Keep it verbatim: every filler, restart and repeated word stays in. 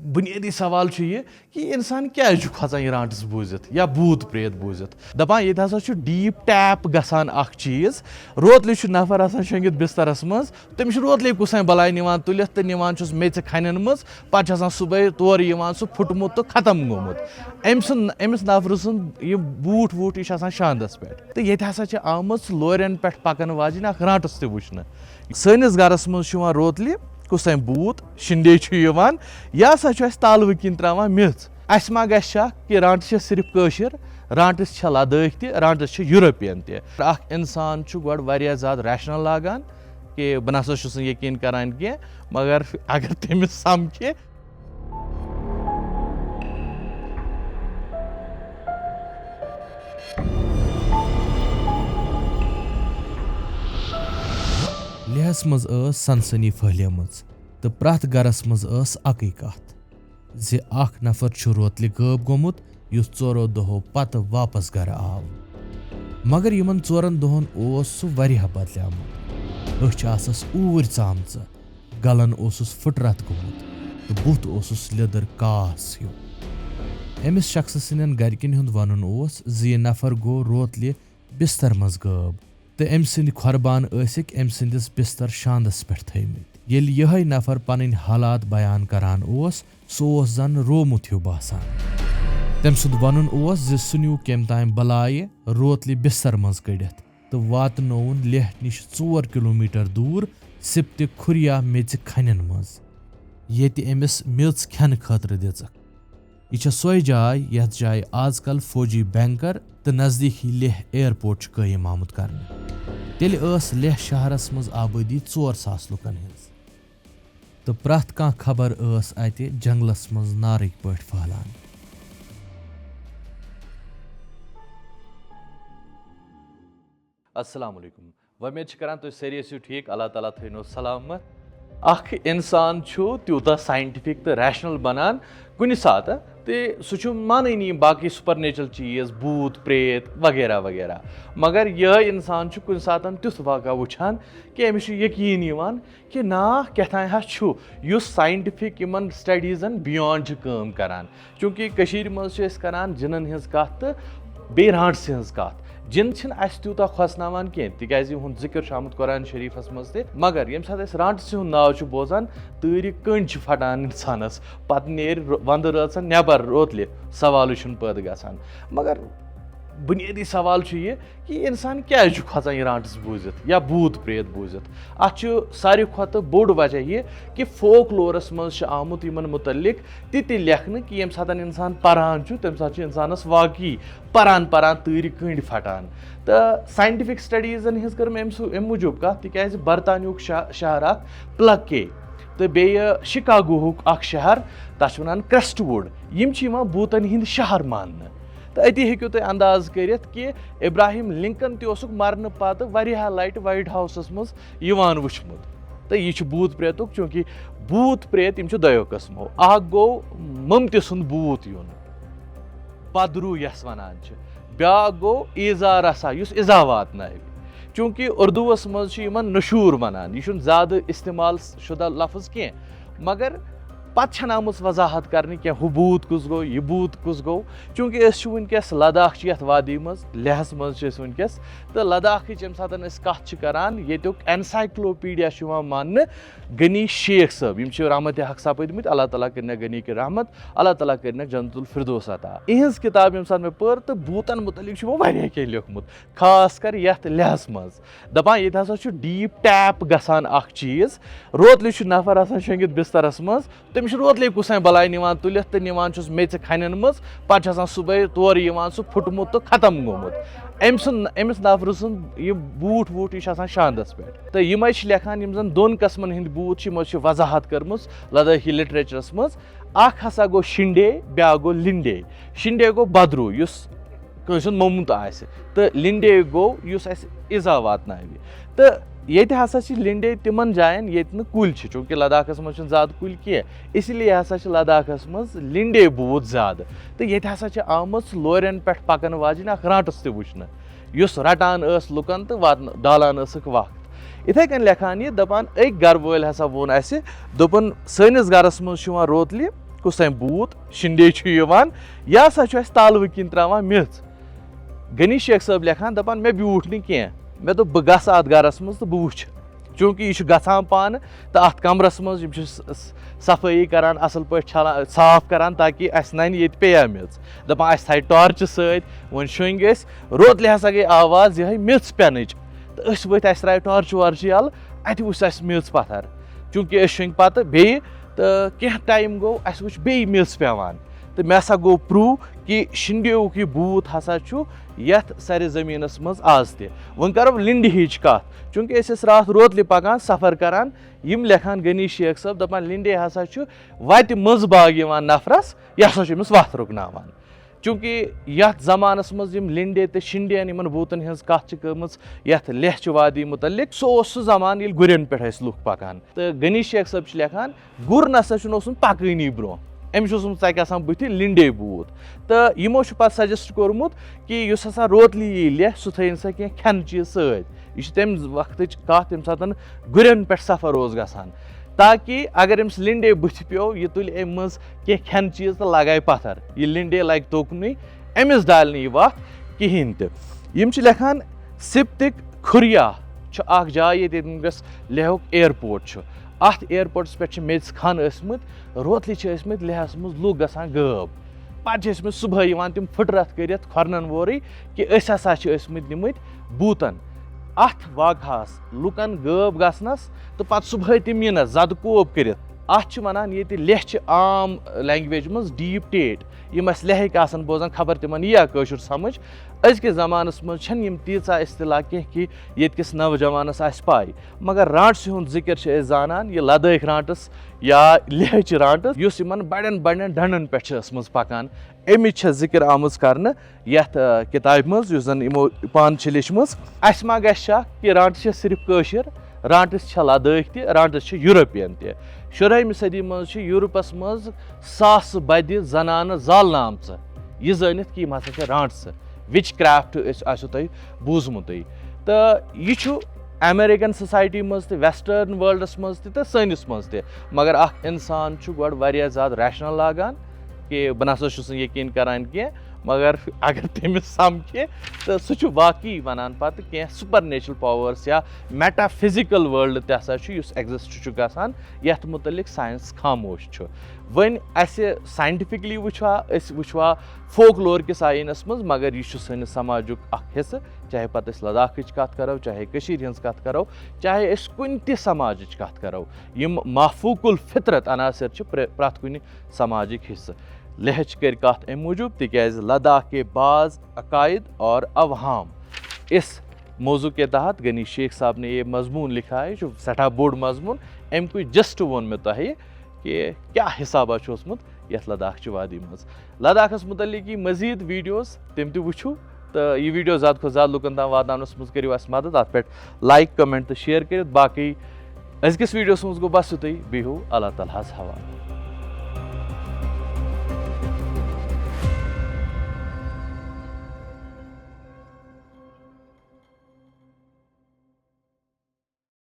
بُنیٲدی سوال چھُ یہِ کہِ اِنسان کیٛازِ چھُ کھۄژان یہِ رانٹٕس بوٗزِتھ یا بھوٗت پرٛیت بوٗزِتھ؟ دَپان ییٚتہِ ہسا چھُ ڈیٖپ ٹیپ گژھان اکھ چیٖز، روتلہِ چھُ نفر آسان شۄنٛگِتھ بِسترس منٛز، تٔمِس چھُ روتلے کُس تام بلاے نِوان تُلِتھ تہٕ نِوان چھُس میٚژِ کھنٮ۪ن منٛز، پتہٕ چھُ آسان صُبحٲے تورٕ یِوان سُہ پھُٹمُت تہٕ ختم گوٚمُت۔ أمۍ سُنٛد، أمِس نفرٕ سُنٛد یہِ بوٗٹھ ووٗٹھ یہِ چھُ آسان شاندس پٮ۪ٹھ۔ تہٕ ییٚتہِ ہسا چھِ آمٕژ لورٮ۪ن پٮ۪ٹھ پکن واجیٚنۍ اکھ رانٹٕس تہِ وٕچھنہٕ۔ سٲنِس گرس منٛز چھُ یِوان روتلہِ کُس تام بھوٗت شِنڈے چھُ یِوان، یہِ ہسا چھُ اَسہِ تالوٕ کِنۍ ترٛاوان میٚژ۔ اَسہِ ما گژھِ شک کہِ رانٹٕس چھِ صرف کٲشِر، رانٹٕس چھِ لدٲخۍ تہِ، رانٹٕس چھِ یوٗروپین تہِ۔ اکھ اِنسان چھُ گۄڈٕ واریاہ زیادٕ ریشنل لاگان کہِ بہٕ نسا چھُس نہٕ یقیٖن کران کینٛہہ، مگر اگر تٔمِس سمکھِ، لیہس منٛز ٲس سنسنی پھٔہلیمٕژ تہٕ پرٛٮ۪تھ گرس منٛز ٲس اکٕے کتھ زِ اکھ نفر چھُ روتلہِ غٲب گوٚمُت، یُس ژورو دۄہو پتہٕ واپس گرٕ آو۔ مگر یِمن ژورن دۄہن اوس سُہ واریاہ بدلیومُت۔ أچھ آسس اوٗرۍ ژامژٕ، گلن اوسُس پھٕٹرتھ گوٚمُت تہٕ بُتھ اوسُس لیٚدٕر کاس ہیوٗ۔ أمِس شخصہٕ سٕنٛدٮ۪ن گرِکٮ۪ن ہُنٛد ونُن اوس زِ یہِ نفر گوٚو روتلہِ بستر منٛز غٲب تہٕ أمۍ سٕنٛدۍ کھۄربان ٲسِکھ أمۍ سٕنٛدِس بستر شاندس پٮ۪ٹھ تھٲومٕتۍ۔ ییٚلہِ یِہوٚے نفر پنٕنۍ حالات بیان کران اوس، سُہ اوس زن روومُت ہیوٗ باسان۔ تٔمۍ سُنٛد ونُن اوس زِ سُہ نیوٗ کٔمۍ تام بلایہِ روتلہِ بستر منٛز کٔڑِتھ تہٕ واتنووُن لیہہ نِش ژور کلومیٹر دوٗر سِپتہِ کھُریا میٚژِ کھنٮ۪ن منٛز، ییٚتہِ أمِس میٚژ کھٮ۪نہٕ خٲطرٕ دِژٕکھ۔ یہِ چھےٚ سۄے جاے، یَتھ جایہِ آز کل فوجی بینکر تہٕ نزدیٖکی لیہہ ایئرپورٹ چھُ قٲیِم آمُت کرنہٕ۔ تیٚلہِ ٲس لیہہ شہرس منٛز آبٲدی ژور ساس لُکن ہٕنٛز، تہٕ پرٛٮ۪تھ کانٛہہ خبر ٲس اَتہِ جنگلس منٛز نارٕکۍ پٲٹھۍ پھٔہلان۔ السلام علیکم۔ وۄمید چھِ کران تُہۍ سٲری ٲسِو ٹھیٖک، اللہ تعالیٰ تھٲینو سلامت۔ اکھ انسان چھُ تیوٗتاہ ساینٹیفک تہٕ ریشنل بنان کُنہِ ساتہٕ، تہٕ سُہ چھُ مانٲنی یِم باقٕے سپر نیچرل چیٖز، بھوٗت پریت وغیرہ وغیرہ، مگر یِہوٚے انسان چھُ کُنہِ ساتہٕ تیُتھ واقعہ وٕچھان کہِ أمِس چھُ یقیٖن یِوان کہِ نا، کیٛاہ تام ہا چھُ، یُس ساینٹیفک یِمن سٹڈیٖزن بیانڈ چھِ کٲم کران۔ چوٗنٛکہِ کٔشیٖرِ منٛز چھِ أسۍ کران جِنَن ہٕنٛز کَتھ تہٕ بیٚیہِ رانٛٹسہِ ہٕنٛز کَتھ۔ جِن چھِنہٕ اَسہِ تیوٗتاہ کھۄژناوان کینٛہہ، تِکیٛازِ یِہُنٛد ذِکِر چھُ آمُت قرآن شریٖفَس منٛز تہِ۔ مگر ییٚمہِ ساتہٕ أسۍ رانٛٹسہِ ہُنٛد ناو چھُ بوزان، تۭرِ کٔنٛڈۍ چھِ پھٹان اِنسانَس۔ پَتہٕ نیرِ رو-، وَندٕ رٲژَن نٮ۪بَر روتلہِ، سوالٕے چھُنہٕ پٲدٕ گژھان۔ مگر بُنیٲدی سوال چھُ یہِ، کہِ اِنسان کیٛازِ چھُ کھۄژان یہِ رانٛٹٕس بوٗزِتھ یا بھوٗت پرٛیت بوٗزِتھ؟ اَتھ چھُ ساروی کھۄتہٕ بوٚڑ وجہ یہِ کہِ فوک لورَس منٛز چھُ آمُت یِمَن مُتعلِق تہِ تہِ لیکھنہٕ کہِ ییٚمہِ ساتہٕ اِنسان پَران چھُ، تَمہِ ساتہٕ چھُ اِنسانَس واقعی پَران پَران تۭرِ کٔنٛڈۍ پھَٹان۔ تہٕ ساینٹیفک سٹڈیٖزَن ہِنٛز کٔر مےٚ اَمہِ سُہ-، اَمہِ موٗجوٗب کَتھ، تِکیٛازِ برطانیہُک شہ-، شہر اَکھ پٕلَکے تہٕ بیٚیہِ شِکاگوہُک اَکھ شہر، تَتھ چھِ وَنان کرٛٮ۪سٹ وُڈ، یِم چھِ یِوان بھوٗتَن ہِنٛدۍ شہر ماننہٕ۔ تہٕ أتی ہیٚکِو تُہۍ انداز کٔرِتھ کہِ ابراہیم لنکن تہِ اوسُکھ مرنہٕ پتہٕ واریاہ لٹہِ وائٹ ہاؤسس منٛز یِوان وٕچھمُت۔ تہٕ یہِ چھُ بھوٗت پریتُک، چوٗنٛکہِ بھوٗت پریت یِم چھِ دۄیو قٕسمو۔ اکھ گوٚو ممتہِ سُنٛد بھوٗت یُن، پدروٗ یَس وَنان چھِ، بیٛاکھ گوٚو ایٖزا رسا، یُس اِزا واتناوِ۔ چوٗنٛکہِ اُردوٗوَس منٛز چھِ یِمن نشوٗر وَنان، یہِ چھُنہٕ زیادٕ استعمال شُدہ لفظ کینٛہہ، مگر پتہٕ چھَنہٕ آمٕژ وضاحت کرنہٕ کینٛہہ، ہُہ بھوٗت کُس گوٚو، یہِ بھوٗت کُس گوٚو۔ چوٗنٛکہِ أسۍ چھِ وٕنکیٚس لداخ چہِ یَتھ وادی منٛز، لیہَس منٛز چھِ أسۍ وٕنکیٚس، تہٕ لداخٕچ ییٚمہِ ساتہٕ أسۍ کَتھ چھِ کران، ییٚتیُک encyclopedia چھُ یِوان ماننہٕ غنی شیخ صٲب، یِم چھِ رحمتِ حق سپٕدمٕتۍ، اللہ تعالیٰ کٔرِنَکھ غنی کی رحمت، اللہ تعالیٰ کٔرِنَکھ جنت الفردوس عطا۔ یِہٕنٛز کِتاب ییٚمہِ ساتہٕ مےٚ پٔر، تہٕ بھوٗتَن مُتعلِق چھُ یِمو واریاہ کینٛہہ لیوٚکھمُت، خاص کر یَتھ لیہَس منٛز۔ دَپان ییٚتہِ ہسا چھُ ڈیٖپ ٹیپ گژھان اکھ چیٖز، روتلہِ چھُ نفر آسان شۄنٛگِتھ بسترس منٛز، تٔمِس چھُ روتلے کُس تام بلاے نِوان تُلِتھ تہٕ نِوان چھُس میٚژِ کھنٮ۪ن منٛز، پتہٕ چھُ آسان صُبحٲے تورٕ یِوان سُہ پھُٹمُت تہٕ ختم گوٚمُت۔ أمۍ سُنٛد، أمِس نفرٕ سُنٛد یہِ بوٗٹھ ووٗٹھ یہِ چھُ آسان شاندس پٮ۪ٹھ۔ تہٕ یِمے چھِ لیکھان یِم زن دۄن قٕسمن ہٕنٛدۍ بھوٗت چھِ، یِمو چھِ وضاحت کٔرمٕژ لدٲخی لٹریچرس منٛز۔ اکھ ہسا گوٚو شِنڈے، بیٛاکھ گوٚو لِنڈے۔ شِنڈے گوٚو بدروٗ، یُس کٲنٛسہِ ہُنٛد موٚمُت آسہِ، تہٕ لِنڈے گوٚو یُس اَسہِ اِزا واتناوِ۔ تہٕ ییٚتہِ ہسا چھِ لِنڈے تِمن جاین ییٚتہِ نہٕ کُلۍ چھِ، چوٗنٛکہِ لداخس منٛز چھِنہٕ زیادٕ کُلۍ کینٛہہ، اسی لیے ہسا چھِ لداخس منٛز لِنڈے بوٗت زیادٕ۔ تہٕ ییٚتہِ ہسا چھِ آمٕژ لورٮ۪ن پٮ۪ٹھ پکن واجیٚنۍ اکھ رانٛٹٕس تہِ وٕچھنہٕ، یُس رٹان ٲس لُکن تہٕ واتن-، ڈالان ٲسٕکھ وقت۔ اِتھے کٔنۍ لیکھان یہِ، دپان أکۍ گرٕ وٲلۍ ہسا ووٚن اَسہِ، دوٚپُن، سٲنِس گرس منٛز چھُ یِوان روتلہِ کُس تام بوٗت شِنڈے چھُ یِوان، یہِ ہسا چھُ اَسہِ تالوٕ کِنۍ ترٛاوان میٚژ۔ غنی شیخ صٲب لیکھان، دَپان، مےٚ بیوٗٹھ نہٕ کینٛہہ، مےٚ دوٚپ، بہٕ گژھٕ اَتھ گَرَس منٛز تہٕ بہٕ وٕچھٕ۔ چوٗنٛکہِ یہِ چھُ گژھان پانہٕ تہٕ اَتھ کَمرَس منٛز یِم چھِ س-، س-، صفٲیی کَران، اَصٕل پٲٹھۍ چھَلان، صاف کَران، تاکہِ اَسہِ نَنہِ ییٚتہِ پیٚیا میٚژ۔ دَپان، اَسہِ تھایہِ ٹارچہِ سۭتۍ، وۄنۍ شۄنٛگۍ أسۍ۔ روتلہِ ہسا گٔے آواز یِہوٚے میٚژ پٮ۪نٕچ، تہٕ أسۍ ؤتھۍ، اَسہِ ترٛایہِ ٹارچہِ وارچہِ یَلہٕ، اَتہِ وٕچھ اَسہِ میٚژ پَتھر۔ چوٗنٛکہِ أسۍ شۄنٛگۍ پَتہٕ بیٚیہِ، تہٕ کینٛہہ ٹایم گوٚو، اَسہِ وٕچھ بیٚیہِ میٚژ پٮ۪وان۔ تہٕ مےٚ ہسا گوٚو پرٛوٗ کہِ شِنڈیوُک یہِ بوٗت ہسا چھُ یَتھ سرِ زٔمیٖنَس منٛز آز تہِ۔ وۄنۍ کَرو لِنڈِ ہِچ کَتھ۔ چوٗنٛکہِ أسۍ ٲسۍ راتھ روتلہِ پَکان، سفر کَران، یِم لیکھان غنی شیخ صٲب، دَپان، لِنڈے ہسا چھُ وَتہِ منٛز باگ یِوان نفرَس، یہِ ہسا چھُ أمِس وَتھ رُکناوان۔ چوٗنٛکہِ یَتھ زمانَس منٛز یِم لِنڈے تہٕ شِنڈین یِمَن بوٗتَن ہٕنٛز کَتھ چھِ کٔرمٕژ یَتھ لیہہ چہِ وادی مُتعلِق، سُہ اوس سُہ زمانہٕ ییٚلہِ گُرٮ۪ن پٮ۪ٹھ ٲسۍ لُکھ پَکان۔ تہٕ غنی شیخ صٲب چھِ لیکھان، گُر نسا چھُنہٕ اوسمُت پَکٲنی برٛونٛہہ، أمِس چھُ اوسمُت ژَکہِ آسان بٕتھِ لِنڈے بوٗت۔ تہٕ یِمو چھُ پَتہٕ سَجَسٹ کوٚرمُت کہِ یُس ہسا روتلی یی لیہہ، سُہ تھٲیِن سا کینٛہہ کھٮ۪نہٕ چیٖز سۭتۍ۔ یہِ چھِ تَمہِ وقتٕچ کَتھ، ییٚمہِ ساتَن گُرٮ۪ن پٮ۪ٹھ سفر اوس گژھان، تاکہِ اگر أمِس لِنڈے بٕتھِ پیوٚو، یہِ تُلہِ اَمہِ منٛز کینٛہہ کھٮ۪نہٕ چیٖز تہٕ لگایہِ پَتھر۔ یہِ لِنڈے لگہِ توٚکنُے، أمِس ڈالہِ نہٕ یہِ وَتھ کِہیٖنۍ تہِ۔ یِم چھِ لیکھان، سِپتِک کھُریا چھُ اَکھ جاے، ییٚتہِ وٕنکیٚس لیہُک ایئرپورٹ چھُ۔ اَتھ ایئرپورٹَس پٮ۪ٹھ چھِ میٚژِ خانہٕ ٲسۍمٕتۍ، روتلہِ چھِ ٲسۍمٕتۍ لیہَس منٛز لُکھ گژھان غٲب۔ پَتہٕ چھِ ٲسۍمٕتۍ صُبحٲے یِوان تِم پھٕٹرَتھ کٔرِتھ کھۄرَن وورٕے کہِ أسۍ ہسا چھِ ٲسۍمٕتۍ نِمٕتۍ بوٗتَن۔ اَتھ واقعہَس لُکَن غٲب گژھنَس تہٕ پَتہٕ صُبحٲے تِم یِنَس زَدٕ کوب کٔرِتھ۔ اَتھ چھِ وَنان ییٚتہِ لیہہ چہِ عام لینگویج منٛز ڈیٖپ ٹیٹ۔ یِم اَسہِ لیہٕکۍ آسَن بوزان، خبر تِمَن یِیا کٲشُر سَمٕجھ۔ أزکِس زمانَس منٛز چھَنہٕ یِم تیٖژاہ اصطلاح کینٛہہ کہِ ییٚتہِ کِس نوجوانَس آسہِ پَے۔ مگر رانٛٹسہِ ہُنٛد ذِکِر چھِ أسۍ زانان، یہِ لدٲخۍ رانٛٹس یا لیہہ چہِ رانٛٹس، یُس یِمَن بَڑٮ۪ن بَڑٮ۪ن ڈَنٛڈَن پٮ۪ٹھ چھِ ٲسمٕژ پَکان۔ اَمِچ چھےٚ ذِکِر آمٕژ کرنہٕ یَتھ، آ، کِتابہِ منٛز، یُس زَن یِمو پانہٕ چھِ لیٚچھمٕژ۔ اَسہِ ما گژھِ شک کہِ رانٛٹس چھِ صرف کٲشِر؟ رانٛٹس چھےٚ لدٲخۍ تہِ، رانٛٹس چھِ یوٗروپین تہِ۔ شُرہٲیمہِ صدی منٛز چھِ یوٗروپَس منٛز ساسہٕ بَدِ زنانہٕ زالنہٕ آمژٕ، یہِ زٲنِتھ کہِ یِم ہسا چھِ رانٛٹسہٕ، وِچ کرافٹ أسۍ آسیو تۄہہِ بوٗزمُتٕے۔ تہٕ یہِ چھُ امریکن سوسایٹی منٛز تہِ، ویسٹرن ورلڈس منٛز تہِ تہٕ سٲنِس منٛز تہِ۔ مگر اکھ انسان چھُ گۄڈٕ واریاہ زیادٕ ریشنل لاگان کہِ بہٕ نسا چھُس نہٕ یقیٖن کران کینٛہہ، مگر اگر تٔمِس سمکھِ تہٕ سُہ چھُ واقعی ونان پتہٕ کینٛہہ سپر نیچرل پاورس یا میٹا فزیکل ورلڈ تہِ ہسا چھُ، یُس ایگزسٹ چھُ گژھان، یتھ متعلق ساینس خاموش چھُ۔ وۄنۍ اسہِ ساینٹیفکلی وٕچھوا، أسۍ وٕچھوا فوک لور کِس آیٖنَس منٛز، مگر یہِ چھُ سٲنِس سماجُک اکھ حصہٕ، چاہے پتہٕ أسۍ لداخٕچ کتھ کرو، چاہے کٔشیٖرِ ہٕنٛز کتھ کرو، چاہے أسۍ کُنہِ تہِ سماجٕچ کتھ کرو۔ یِم مافوق الفطرت عناصر چھِ پرٛ-، پرٛٮ۪تھ کُنہِ سماجٕکۍ حصہٕ۔ لیہچ کٔرۍ کتھ امہِ موٗجوٗب تِکیازِ لداخ کے بعض عقائد اور اوہام، اس موضوع کے تحت غنی شیخ صاحب نے یہ مضمون لکھا ہے، یہِ چھُ سٮ۪ٹھاہ بوٚڑ مضموٗن۔ امہِ کُے جسٹ ووٚن مےٚ تۄہہِ کہِ کیٛاہ حسابہ چھُ اوسمُت یَتھ لداخ چہِ وادی منٛز۔ لداخس متعلق یی مزید ویڈیوز، تِم تہِ وٕچھِو۔ تہٕ یہِ ویڈیو زیادٕ کھۄتہٕ زیادٕ لُکن تام واتناونس منٛز کٔرِو اَسہِ مدد، اَتھ پٮ۪ٹھ لایک، کمنٹ تہٕ شیئر کٔرِتھ۔ باقٕے أزکِس ویڈیوس منٛز گوٚو بس یُتُے، بِہِو اللہ تعالیٰ ہس حوالہٕ۔